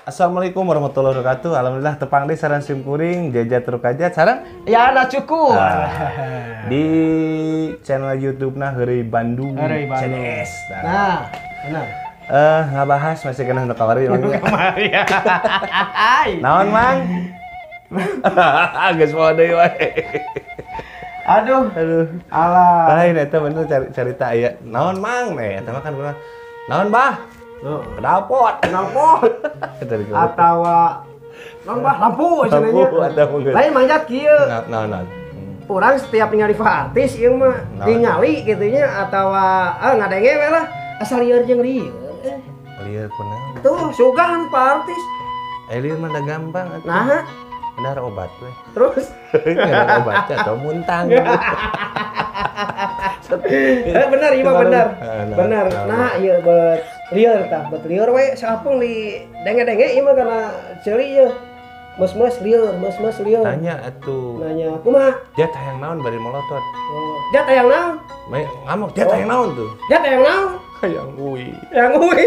Assalamualaikum warahmatullahi wabarakatuh. Alhamdulillah tepang deui sareng sim kuring Jajat Rukajat sareng Ya ada cukup. Nah, di channel YouTube-na Heureuy Bandung. Heureuy Bandung. CDS. Nah, benar. Ngabahas masih kena nu kamari Mang. Kamari. Naon Mang? Geus poho deui wae. Aduh, aduh. Alah. Lain eta bener carita aya. Naon Mang? Nih, eta mah kan bener. Naon Bah? Knalpot. Knalpot. Atawa naon Bah? Lampu cenah nya. Lain manjat kieu. Naon naon. Urang setiap ningali artis ieu mah ningali kitu nya atawa ngadenge we lah asal lieur jeung lieur. Lieur kunaon? Tuh, sugan Pak artis. Lieur mah da gampang atuh. Nah, benar obat we. Terus benar obat atau muntang. Benar ieu mah benar. Benar. Nah, ieu bet lieur tah, bet lieur we saapung di denge-denge ieu mah kana ceuli ieu. Mes-mes lieur, mes-mes lieur. Tanya atuh. Nanya, kumaha? Jat hayang naon bari molotot. Oh, jat hayang naon? Ngamuk, jat hayang naon tuh? Jat hayang naon? Hayang uwi. Hayang uwi.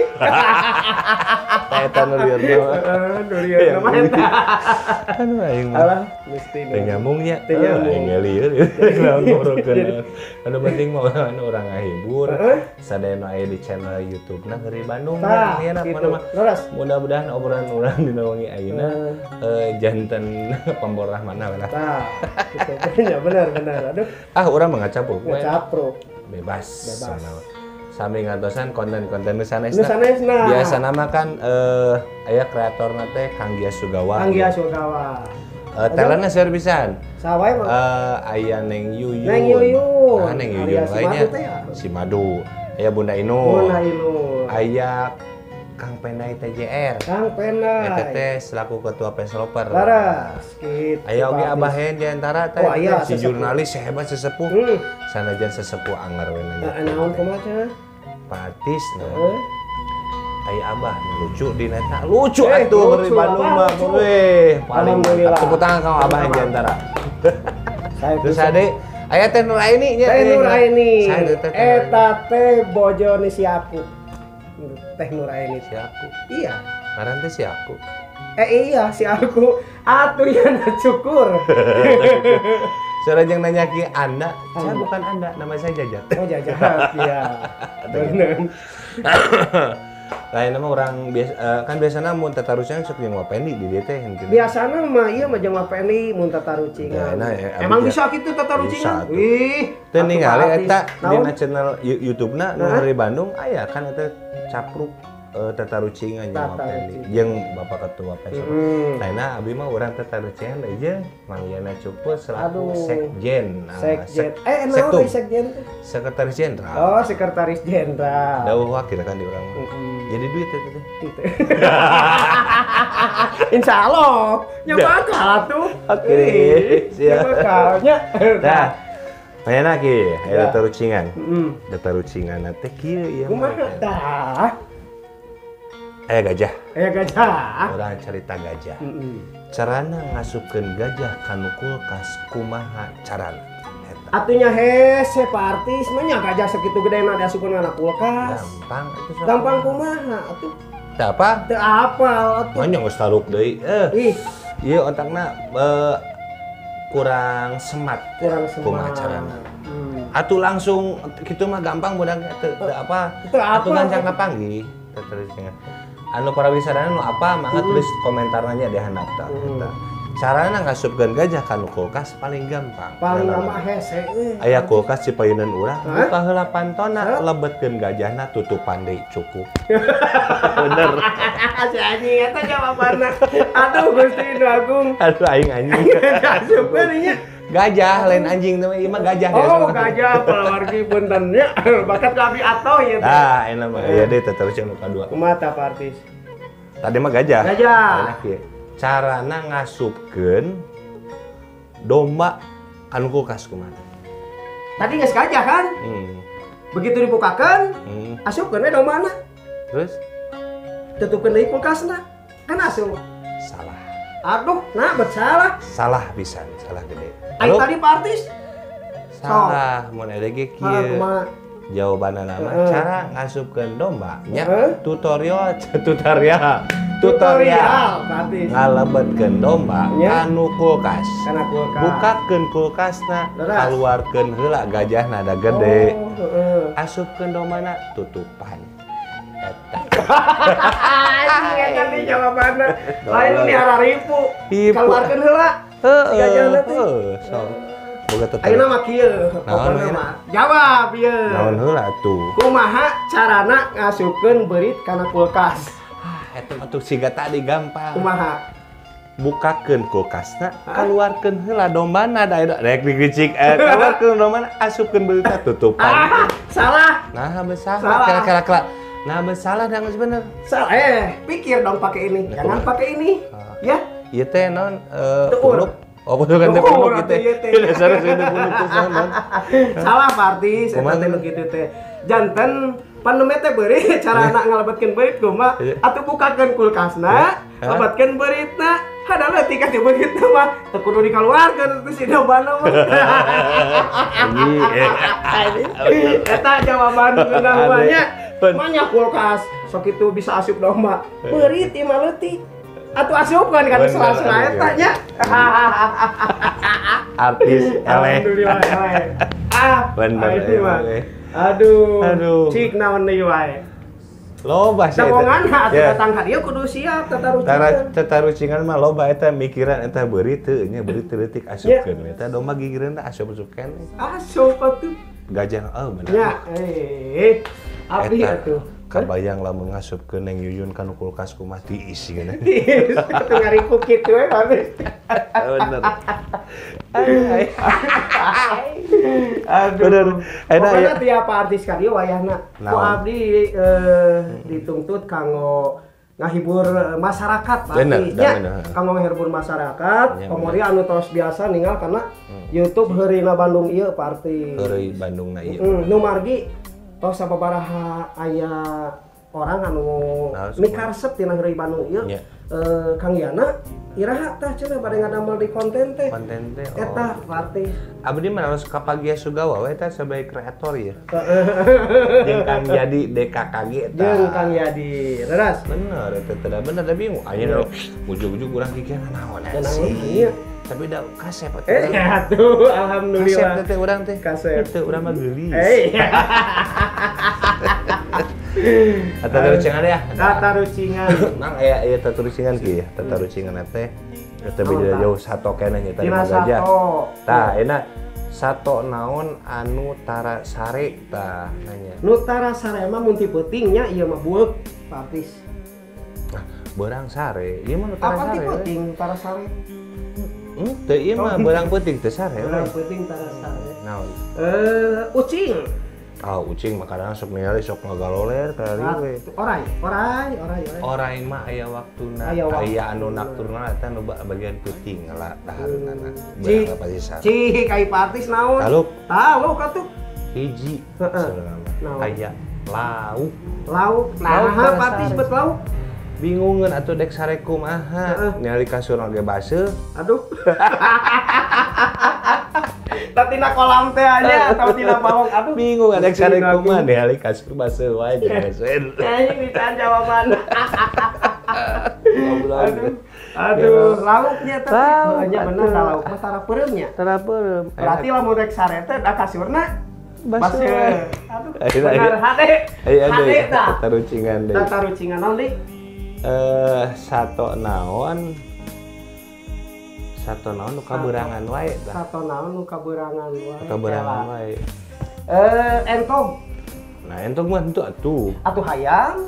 Eta nu lieur mah. Aduh lieur mah eta. Aduh aing mah. Alah, mesti teu nyambung nya. Teu nyambung. Aing lieur. Naon ngobrolkeun. Anu penting mah anu urang ngahibur. Sadaya nu aya di channel YouTube-na Heureuy Bandung. Tah, mana mah. Mudah-mudahan obrolan urang dina wengi ayeuna janten pembor rahmana lah. Tah, gitu. Ya benar benar. Aduh. Ah, urang mah ngacapruk. Ngacapruk. Bebas. Bebas. Sami ngantosan konten-konten nu sanesna. Nu sanesna. Biasana mah kan aya kreatorna teh Kang Gia Sugawa. Kang Gia Sugawa. Talentna seueur pisan. Saha wae mah? Aya Neng Yuyun. Neng Yuyun. Nah, Neng Yuyun lainnya. Si Madu. Aya Bunda Inul. Bunda Inul. Aya Kang Pendai TJR. Kang Pendai. Eta teh selaku ketua Pensloper. Laras gitu. Aya oge Abah Hen di antara teh. Oh, aya, si jurnalis hebat sesepuh. Sanajan sesepuh anger we nanya. Naon kumaha cenah? Pak artis naon. Aya Abah lucu di neta. Lucu atuh dari Bandung mah. Weh, paling mantap. Tepuk tangan ka Abah Hen di antara. Terus ade aya Teh Nuraini nya. Teh Nuraini. Eta teh bojone si aku. Teh Nuraini si aku. Iya. Ngaran teh si aku. Iya si aku. Atuh ya cukur. Suara yang nanya ki Anda, saya bukan Anda, nama saya Jajat. Oh Jajat, iya. Bener. Lain nama orang biasa, kan biasanya mun tatarucingan sok jeung Wapendi di dieu teh. Biasana mah ieu mah jeung Wapendi mun tatarucingan. Nah, emang bisa kitu tatarucingan? Wih, teu ningali eta dina channel YouTube-na nu dari Bandung aya kan eta capruk tatarucingan jeung Wapendi jeung Bapak Ketua Pesok. Lainna abi mah urang tatarucingan deui jeung Mang Yana Cupu selaku Sekjen. Sekjen. Naon Sekjen teh? Sekretaris Jenderal. Oh, Sekretaris Jenderal. Dauh wakil kan di urang mah. Jadi duit eta teh. Insya Allah, nya bakal atuh. Oke, siap. Bakalnya. Nah, Mayana ki, aya tatarucingan. Tatarucingan teh kieu ieu mah. Kumaha tah? Aya gajah. Aya gajah. Urang cerita gajah. Carana ngasupkeun gajah kana kulkas kumaha carana? Eta. Atunya hese Pak artis mah nya gajah sakitu gedena diasupkeun kana kulkas. Gampang atuh. Gampang kumaha atuh? Teu apa? Teu apal atuh. Mah nya geus taluk deui. Ih, ieu otakna kurang semat. Kurang semat. Kumaha carana? Atuh langsung kitu mah gampang budak teu apa? Atuh gancang kapanggih. Tatarucingan. Anu para wisadawan nu apa mangga tulis komentarnya di handap tah. Carana ngasupkeun gajah kana kulkas paling gampang. Paling lama hese euy. Aya kulkas cipayunan urang buka heula pantona lebetkeun gajahna tutupan deui cukup. Bener. Si anjing eta jawabanna. Aduh Gusti nu agung. Aduh aing anjing. Asupkeun nya. Gajah lain anjing teh ieu mah gajah. Oh, gajah palawargi punten nya. Bakat ka abi atoh ieu teh. Tah, enak mah aya deui teh terus nu kadua. Kumaha tah Pak artis? Tadi mah gajah. Gajah. Enak ieu. Carana ngasupkeun domba kana kulkas kumaha? Tadi geus gajah kan? Begitu dibukakeun, asupkeun we dombana. Terus tutupkeun deui kulkasna. Kan asup. Salah. Aduh, nah bet salah. Salah pisan, salah gede. Ayo tadi Pak artis. Salah, mun ada ge kieu. Jawabanna mah cara ngasupkeun domba nya tutorial tutorial. Tutorial. Ngalebetkeun domba kanu kulkas. Kana kulkas. Bukakeun kulkasna, kaluarkeun heula gajahna da gede. Asupkeun dombana tutupan. Eta. Anjing eta teh jawabanna. Lain miara ripu. Kaluarkeun heula. Heeh. Sok. Boga tetep. Ayeuna mah kieu, pokona mah. Jawab ieu. Naon heula atuh? Kumaha carana ngasupkeun beurit kana kulkas? Eta mah tuh siga tadi gampang. Kumaha? Bukakeun kulkasna, kaluarkeun heula dombana da rek dicik kaluarkeun dombana asupkeun beuritna tutupan. Salah. Nah, salah. Kira-kira. Nah, salah da geus bener. Salah. Pikir dong pakai ini. Jangan pakai ini. Ya. Ieu teh naon punuk. Oh, bukan teh punuk kitu. Dasar teh punuk teh naon. Salah Partis, eta teh nu kitu teh. Janten panembe teh beurit carana ngalebetkeun beurit kumaha? Atuh bukakeun kulkasna, lebetkeun beuritna. Hada leutik atuh beuritna mah teu kudu dikaluarkeun atuh si dombana mah. Eta jawaban geunah mah nya. Manya kulkas sok itu bisa asup domba. Beurit ieu mah leutik. Atuh asupkeun kana sela-sela eta nya. Artis eleh. Alhamdulillah eleh. Ah, bener. Aduh. Cik naon deui wae. Loba sih. Dabongan atuh datang ka dieu kudu siap tatarucingan. Tatarucingan mah loba eta mikiran eta beurit teu nya beurit teu leutik asupkeun eta domba gigireun asup-asup keneh. Asup atuh. Gajah oh bener. Nya abdi atuh. Kabayang lamun ngasupkeun Neng Yuyun kana kulkas kumaha diisi geuna. Diisi atuh ngariku kitu we habis. Bener. Aduh. Bener. Pokona tiap artis ka dieu wayahna. Ku abdi dituntut kanggo ngahibur masyarakat Pak artis nya. Kanggo ngahibur masyarakat, komo anu tos biasa ninggal kana YouTube Heurina Bandung ieu Pak artis. Heureuy Bandungna ieu. Nu margi tos sababaraha aya orang anu mikaresep tina Heureuy Bandung ieu. Kang Yana iraha tah cenah bade ngadamel di konten teh. Konten teh. Eta berarti. Abdi mah harus ka Pagia Sugawa we eta sebagai kreator ya. Jeung Kang Yadi DKKG eta. Jeung Kang Yadi. Leres. Bener eta teh bener da bingung. Ayeuna ujug-ujug urang kikir naon sih. Tapi da kasep atuh. Atuh alhamdulillah. Kasep teh urang teh. Kasep. Teu urang mah geulis. Tatarucingan ya. Tatarucingan. Mang aya ieu tatarucingan kieu ya. Tatarucingan teh eta beda jauh sato keneh nya tadi gajah. Tah enak sato naon anu tara sare tah nanya. Nu tara sare mah mun ti peuting nya ieu mah bueuk Partis. Nah, beurang sare. Ieu mah nu tara sare. Apa ti peuting tara sare? Teu ieu mah beurang peuting teu sare. Beurang peuting tara sare. Naon? Ucing. Ah, ucing mah kadang sok ningali sok ngagaloler ka we. Orai. Orai mah aya waktuna, aya anu nakturnal eta nu bagian peuting lah dahareunana. Cik, cik ai Partis naon? Taluk. Taluk atuh. Hiji. Heeh. Aya lauk. Lauk. Nah, Partis bet lauk. Bingungeun atuh dek sare kumaha. Ningali kasur oge baseuh. Aduh. Tina kolam teh aja atau tina bawang aduh bingung ada sare kumaha ningali kasur baseuh wae jeung anjing ditahan jawaban. Aduh, lauknya teh nya bener lauk mah tara peureum nya. Tara peureum. Berarti lamun rek sare teh da kasurna baseuh. Aduh, bener hade. Hade tah. Tatarucingan deui. Tatarucingan naon deui? Sato naon? Sato naon nu kabeurangan wae tah. Sato naon nu kabeurangan wae. Kabeurangan wae. Entog. Nah, entog mah henteu atuh. Atuh hayam.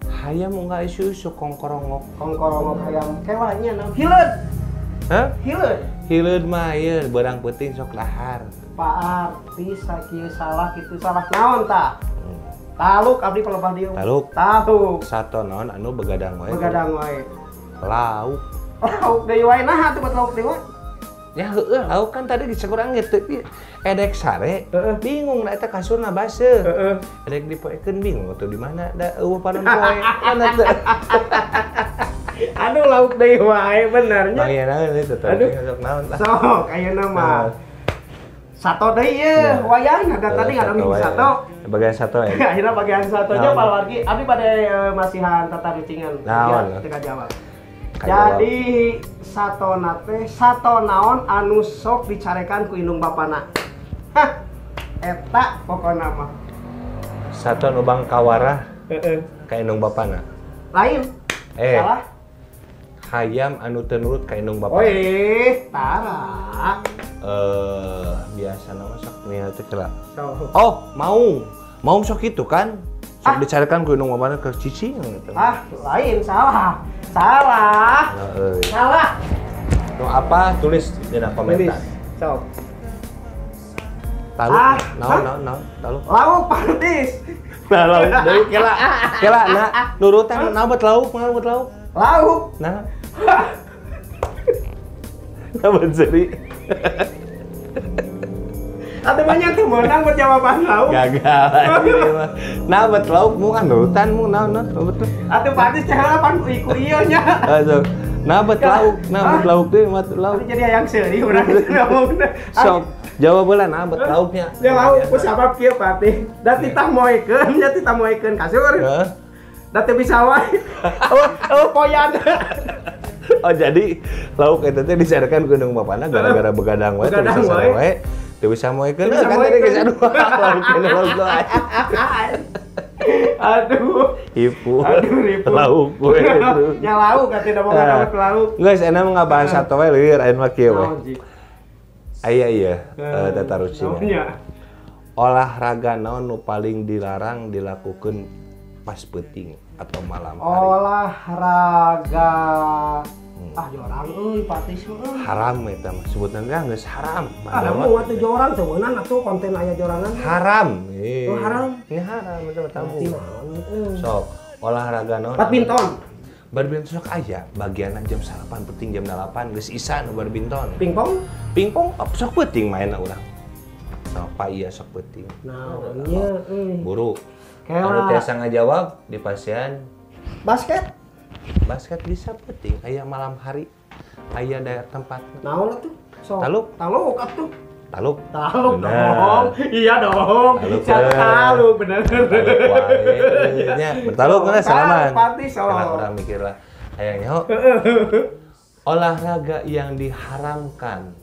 Hayam unggal isu-isu kongkorongok. Kongkorongok hayam kelanya naon? Hileud. Hah? Hileud. Hileud mah ieu beurang peuting sok dahar. Pak artis sakieu salah kitu salah naon tah? Taluk abdi palebah dieu. Taluk. Taluk. Sato naon anu begadang wae. Begadang wae. Lauk. Lauk deui wae nah atuh buat lauk deui wae. Ya heueuh lauk kan tadi disekurang gitu. Edek sare bingung da eta kasurna baseuh. Heeh. Edek dipoekeun bingung atuh di mana da eueuh panon poe. Mana teu. Aduh lauk deui wae bener nya. Mang naon ieu teh. Sok naon tah. Sok ayeuna mah. Sato deui ye, wayahna da tadi ngadongeng sato. Bagian sato ya. Akhirnya bagian satonya Pak Wargi, abdi bade masihan tata rucingan. Naon? Teu kajawab. Jadi sato teh sato naon anu sok dicarekan ku indung bapana. Hah. Eta pokona mah. Sato nu bangkawarah. Heeh. Ka indung bapana. Lain. Salah. Hayam anu teu nurut ka indung bapana. Weh, tara. Biasa nama sok niat teh kela. Oh, mau. Mau sok itu kan? Sok dicarikan ku indung bapana ke cicing gitu. Ah, lain salah. Salah. Salah. Nu apa tulis dina komentar. Sok. Taluk. Naon naon naon taluk. Lauk partis. Nah, lauk deui kela. Kela na nurutan naon bet lauk, naon bet lauk. Lauk. Nah. Nah, bener. Atuh banyak tuh menang buat jawaban lauk. Gagal anjir mah. Nah, bet lauk mu kan nurutan mu naon naon betul. Atuh partis cah pan ku ieu nya. Sok. Nah, bet lauk teh mat lauk. Jadi hayang seuri urang ngomongna. Sok, jawab heula nah bet lauknya. Ya lauk ku sabab kieu Patih. Da titah moekeun nya titah moekeun kasur. Heeh. Da teu bisa wae. Oh, poyan. Oh, jadi lauk eta teh disarekan ku indung bapana gara-gara begadang wae teu bisa sare wae. Teu bisa moekeun kan tadi geus aduh lauk kene lauk wae. Aduh. Ipu. Aduh, ripu. Lauk we. Nya lauk atuh da boga lauk lauk. Geus enak mah ngabahas sato we leueur ayeuna mah kieu we. Aya ieu tata rucingan. Olahraga naon nu paling dilarang dilakukeun pas peuting atau malam hari? Olahraga ah jorang euy patis euy. Haram eta mah sebutna geus haram. Ah mun atuh jorang teu meunang atuh konten aya jorangan. Haram. Oh haram. Ini haram eta mah tabu. Sok olahraga naon? Badminton. Badminton sok aya bagianna jam 9 peuting jam 8 geus isa nu badminton. Pingpong? Pingpong sok peuting mainna urang. Sok pa ieu sok peuting. Naon nya euy. Buru. Anu tiasa ngajawab di pasien basket. Basket bisa penting, aya malam hari, aya daerah tempat. Naon atuh? So, taluk. Taluk atuh. Taluk. Taluk dong. Iya dong. Taluk bener. Taluk wae. Nya, bertaluk geus salaman. Salah orang mikir lah. Hayang nyaho. Olahraga yang diharamkan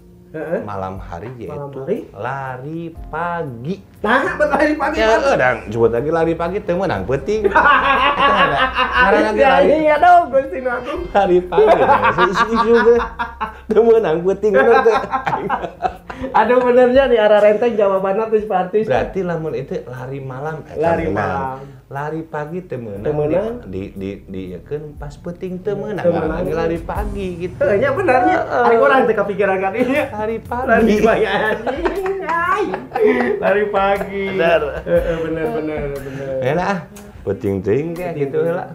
malam hari yaitu lari pagi. Nah, betul lari pagi. Ya, dang, jebut lagi lari pagi teu meunang peuting. Ngaran lagi lari. Iya dong, Gusti nu agung. Lari pagi. Isu-isu teh. Teu meunang peuting teh. Aduh benernya di arah renteng jawabanna tuh partis. Berarti lamun itu lari malam lari malam. Lari pagi teu meunang di pas peuting teu meunang lagi lari pagi gitu. Heuh nya benernya. Ari urang teu kapikiran ka dinya. Lari pagi. Lari pagi anjing. Lari pagi. Bener. Heeh bener bener bener. Enak ah. Peuting teuing kayak gitu heula.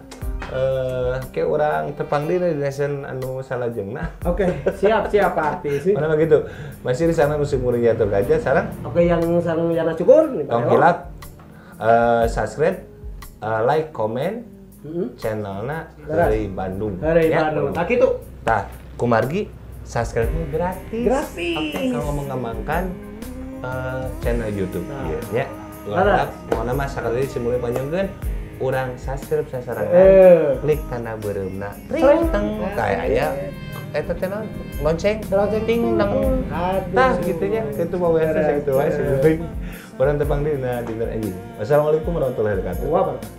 Kayak orang tepang di nation anu salajengna. Oke, siap siap artis. Mana begitu. Masih di sana musik muringnya atur gajah sareng. Oke, yang sareng Yana Cukur. Tong hilap subscribe, like, komen channelna dari Bandung. Dari Bandung. Tah kitu. Tah, kumargi subscribe-nya gratis. Gratis. Oke, kalau mengembangkan channel YouTube ieu nya. Pokona mah sakali simulin panjangkeun. Urang subscribe sasarangan, klik tanda beureumna, ring teng, kayak aya eta teh naon? Lonceng, ting teng. Tah kitu nya, kitu mah we sakitu wae. Urang tepang dina dinten anjing. Wassalamualaikum warahmatullahi wabarakatuh. Wabarakatuh.